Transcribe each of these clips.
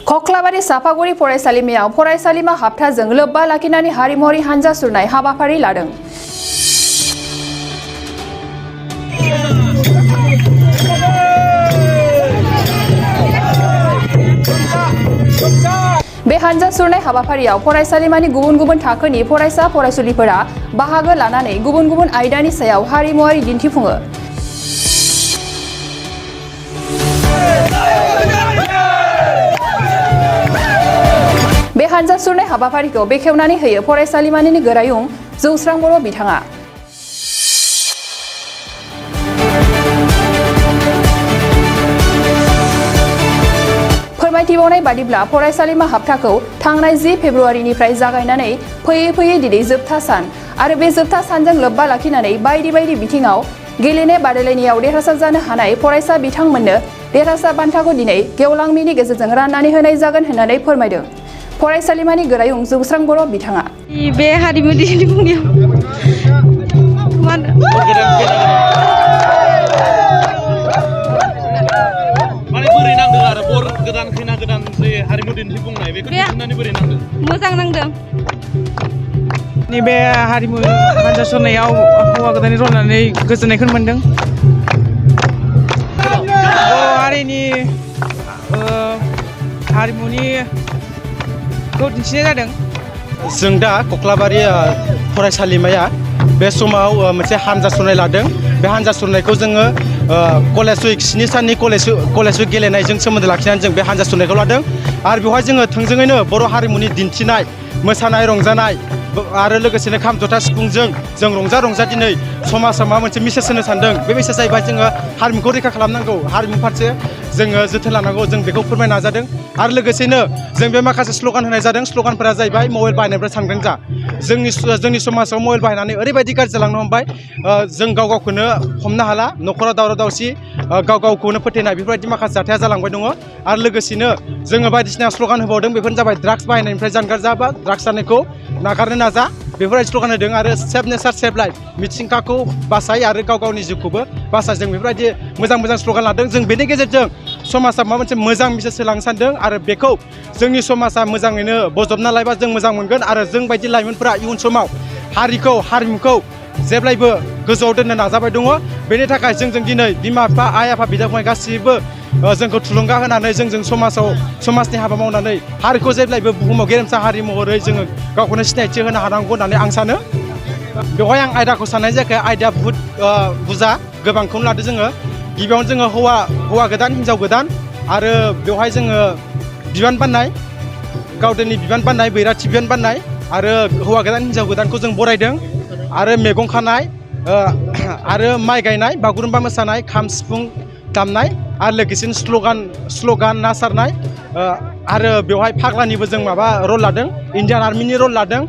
कक्लाबारि साफागुरि फरायसालिमायाव फरायसालिमा हाबथाजों लोब्बा लाखिनानै हारिमुआरि हानजा सुरनाय हाबाफारि लादों। बे हानजा सुरनाय हाबाफारियाव फरायसालिमानि गुबुन गुबुन थाखोनि फरायसा फरायसुलिफोरा बाहागो लानानै गुबुन गुबुन आयदानि सायाव हारिमुआरि दिन्थिफुङो। बे हानजा सुरनाय हाबाफारिखौ बेखेवनानै होयो फरायसालिमानि गोरायुं जौस्रां बर' बिथाङा। फोरमायथिबावनाय बादिब्ला फरायसालिमा हाबथाखौ थांनाय 10 फेब्रुआरिनिफ्राय जागायनानै फैयै फैयै दिनै जोबथा सान आरो बे जोबथा सानजों लोब्बा लाखिनानै बायदि बायदि बिथिङाव गेलेनाय बादायलायनायाव देरहासार जानो हानाय फरायसा बिथांमोननो देरहासार बान्थाखौ दिनै गेवलां मेलनि गेजेरजों राननानै होनाय जागोन होननानै फोरमायदों फरायसालिमानि गोरायुं जौस्रां बर' बिथाङा। बे हारिमु दिन्थिफुंनायाव गोदान खैना गोदान जे हारिमु दिन्थिफुंनाय बेखौ दिन्थिनानै बोरै नांदों? मोजां नांदों। नैबे हारिमु हानजा सुरनायाव हौवा गोदाननि रल लानानै गोजोननायखौ मोन्दों। बर' हारिनि हारिमुनिखौ दिन्थिनाय जादों। जों दा कक्लाबारि फरायसालिमाया बे समाव मोनसे हानजा सुरनाय लादों। बे हानजा सुरनायखौ जोङो कलेज उइक 7 साननि कलेज उइक गेलेनायजों सोमोन्दो लाखिनानै जों बे हानजा सुरनायखौ लादों आरो बेवहाय जोङो थोंजोङैनो बर' हारिमुनि दिन्थिनाय मोसानाय रंजानाय आरो लोगोसेनो खाम जथा सिफुंजों जों रंजा दिनै समाजाव माबा मोनसे मेसेज होनो सानदों। बे मेसेज जाहैबाय जोङो हारिमुखौ रैखा खालामनांगौ, हारिमु फारसे जोङो जोथोन लानांगौ, जों बेखौ फोरमायनो नाजादों आरो लोगोसेनो जों बे माखासे स्ल'गान होनाय जादों। स्ल'गानफोरा जाहैबाय मबाइल बाहायनायनिफ्राय सांग्रां जा। जोंनि समाजाव मबाइल बाहायनानै ओरैबायदि गाज्रि जालांनो हमबाय, जों गावखौनो हमनो हाला, न'खराव दावराव दावसि, गावखौनो फोथायनाय बेफोरबायदि माखासे जाथाया जालांबाय दङ आरो लोगोसेनो जोङो बायदिसिना स्ल'गान होबावदों। बेफोरनो जाबाय ड्राग्स बाहायनायनिफ्राय जानगार जा बा ड्राग्स जानायखौ नागारनो नाजा, बेफोरबायदि स्ल'गान होदों आरो सेभ नेचार सेभ लाइफ, मिथिंगाखौ बासाय आरो गाव गावनि जिउखौबो बासाय। जों बेफोरबायदि मोजां स्ल'गान लादों। जों बेनि गेजेरजों समाजा माबा मोनसे मोजां मेसेज होलांनो सानदों आरो बेखौ जोंनि समाजा मोजाङैनो बजबना लायोबा जों मोजां मोनगोन आरो जों बायदि लाइमोनफोरा इयुन समाव हारिमुखौ जेब्लायबो गोजौआव दोननो नाजाबाय दङ। बेनि थाखाय जोंजों दिनै बिमा बिफा, आइ आफा, बिदा फंबाय गासिबो जोंखौ थुलुंगा होनानै जोंजों समाजनि हाबा मावनानै हारिखौ जेब्लायबो बुहुमाव गेरेमसा हारि महरै जोङो गावखौनो सिनायथि होनो हानांगौ होननानै आं सानो। बेवहाय आं आयदाखौ साननाय जायाखै, आयदाया बुहुत बुरजा गोबांखौनो लादो जोङो। गिबियावनो जोङो हौवा गोदान हिन्जाव गोदान आरो बेवहाय जोङो बिबान बाननाय, गावदानि बिबान बाननाय, बैराथि बिबान बाननाय आरो हौवा गोदान हिन्जाव गोदानखौ जों बरायदों आरो मैगं खानाय आरो माइ गायनाय, बागुरुम्बा मोसानाय, खाम सिफुं दामनाय आरो लोगोसेनो स्ल'गान ना सारनाय आरो बेवहाय फाग्लानिबो जों माबा रल लादों, इण्डियान आर्मिनि रल लादों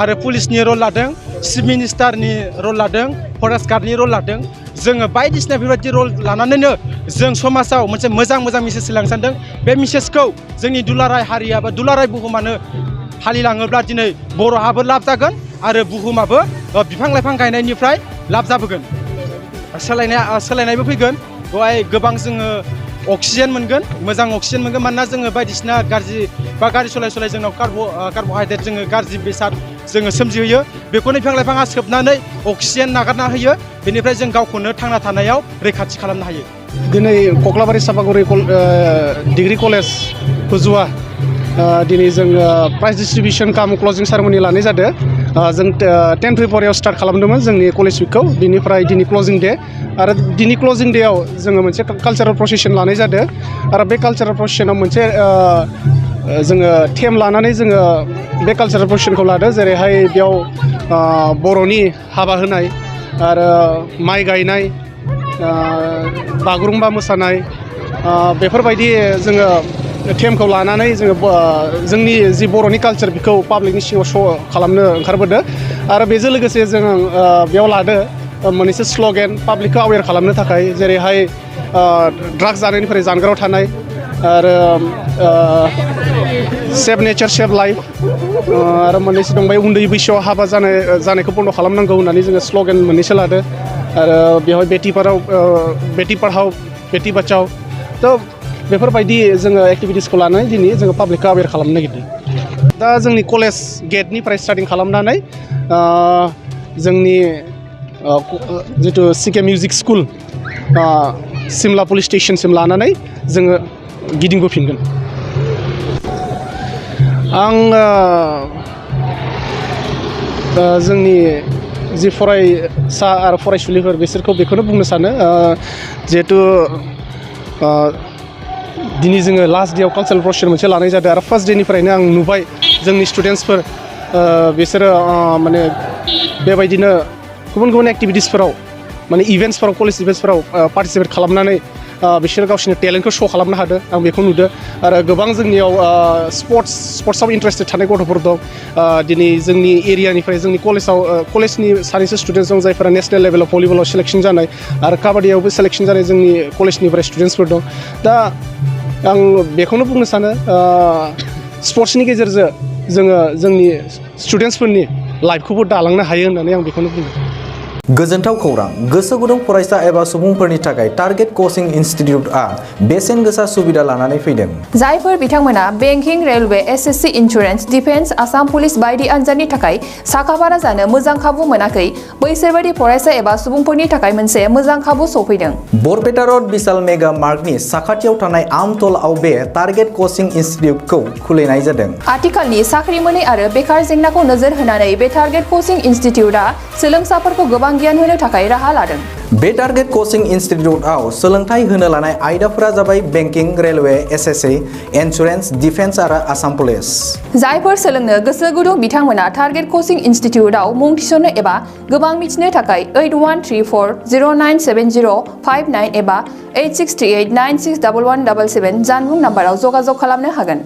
आरो पुलिसनि रल लादों, चिफ मिनिस्टारनि रल लादों, फरेस्ट गार्डनि रल लादों। जोङो बायदिसिना बेफोरबायदि रल लानानैनो जों समाजाव मोनसे मोजां मेसेज होलांनो सानदों। बे मेसेजखौ जोंनि दुलाराय हारिया बा दुलाराय बुहुमानो फालिलाङोब्ला दिनै बर'हाबो लाब जागोन आरो बुहुमाबो बिफां लाइफां गायनायनिफ्राय लाब जाबोगोन, सोलायनायबो फैगोन। बेवहाय गोबां जोङो अक्सिजेन मोनगोन, मोजां अक्सिजेन मोनगोन। मानोना जोङो बायदिसिना गारि सलाय जोंनाव कार्ब'हाइड्रेट जोङो गाज्रि बेसाद जोङो सोमजिहोयो, बेखौनो बिफां लाइफाङा सोबनानै अक्सिजेन नागारना होयो। बेनिफ्राय जों गावखौनो थांना थानायाव रैखाथि खालामनो हायो। दिनै कक्लाबारि साफागुरि डिग्री कलेज हुजुवा दिनै जों प्राइज डिस्ट्रिबिउसन काम क्लजिं सेरेमनि लानाय जादों। जों 10 फेब्रुवारियाव स्टार्ट खालामदोंमोन जोंनि कलेज उइकखौ, बिनिफ्राय दिनै क्लजिं डे आरो दिनै क्लजिं डेआव जोङो मोनसे कालचारेल प्रसेसन लानाय जादों आरो बे कालचारेल प्रसेसनाव मोनसे जोङो थेम लानानै जोङो बे कालचारेल प्रसेसनखौ लादों। जेरैहाय बेयाव बर'नि हाबा होनाय आरो माइ गायनाय, बागुरुम्बा मोसानाय, बेफोरबायदि जोङो थेमखौ लानानै जोङो जोंनि जि बर'नि कालचार बेखौ पाब्लिकनि सिगाङाव श' खालामनो ओंखारबोदों आरो बेजों लोगोसे जों बेयाव लादो मोननैसो स्ल'गेन पाब्लिकखौ अवेर खालामनो थाखाय, जेरैहाय ड्राग्स जानायनिफ्राय जानगाराव थानाय आरो सेभ नेचार सेभ लाइफ आरो मोननैसो दंबाय उन्दै बैसोआव हाबा जानायखौ बन्द' खालामनांगौ होननानै जोङो स्ल'गेन मोननैसो लादो आरो बेवहाय बेटि पढ़ाओ बेटि बाचाओ। थ' बेफोरबायदि जोङो एक्टिभिटिसखौ लानानै दिनै जोङो पाब्लिकखौ अवेर खालामनो नागिरदों दा जोंनि कलेज गेटनिफ्राय स्टार्टिं खालामनानै जोंनि जितु सिके मिउजिक स्कुल सिमला पुलिस स्टेशनसिम लानानै जोङो गिदिंबोफिनगोन आं जोंनि जि फरायसा आरो फरायसुलिफोर बिसोरखौ बेखौनो बुंनो सानो जिहेतु दिनै जोङो लास्ट डेआव कालचारेल प्रसेसन मोनसे लानाय जादों आरो फार्स्ट डेनिफ्रायनो आं नुबाय जोंनि स्टुडेन्टसफोर बिसोरो माने बेबायदिनो गुबुन गुबुन एक्टिभिटिसफोराव माने इभेन्ट्सफोराव कलेज इभेन्ट्सफोराव पार्टिसिपेट खालामनानै बिसोरो गावसोरनि टेलेन्टखौ शो खालामनो हादों आं बेखौ नुदों आरो गोबां जोंनियाव स्पर्ट्सआव इन्टारेस्टेड थानाय गथ'फोर दं दिनै जोंनि एरियानिफ्राय जोंनि कलेजनि सानैसो स्टुडेन्टस दं जायफोरा नेसनेल लेभेलाव भलिबलाव सेलेक्सन जानाय आरो काबादियावबो सेलेक्सन जानाय जोंनि कलेजनिफ्राय स्टुडेन्टसफोर दं दा आं बेखौनो बुंनो सानो स्पर्ट्सनि गेजेरजों जोङो जोंनि स्टुडेन्टसफोरनि लाइफखौबो दालांनो हायो होननानै आं बेखौनो बुङो गोजोनथाव खौरां गोसो गुदुं फरायसा एबा सुबुंफोरनि थाखाय टारगेट कचिं इनस्टिट्यूटआ बेसेन गोसा सुबिदा लानानै फैदों जायफोर बिथांमोना banking railway SSC insurance defence Assam police बायदि आनजादनि थाखाय साखाफारा जानो मोजां खाबु मोनाखै बैसोर बायदि फरायसा एबा सुबुंफोरनि थाखाय मोनसे मोजां खाबु सफैदों बरपेटा रोड विशाल मेगा मार्टनि साखाथियाव थानाय आमतलाव बे टारगेट कचिं इनस्टिट्यूटखौ खुलिनाय जादों आथिखालनि साख्रि मोनै आरो बेकार जेंनाखौ नोजोर होनानै बे टारगेट कचिं इनस्टिट्यूटआ सोलोंसाफोरखौ गोबां गियान होनो थाखाय राहा लादों बे टारगेट कचिं इनस्टिट्यूटआव सोलोंथाइ होनो लानाय आयदाफोरा जाबाय banking railway SSC insurance defence आरो आसाम पुलिस जायफोर सोलोंनो गोसो गुदुं बिथांमोना टारगेट कचिं इनस्टिट्यूटआव मुं थिसननो एबा गोबां मिथिनो थाखाय 8134097059 एबा 8638961177 जानबुं नाम्बाराव जगाजग खालामनो हागोन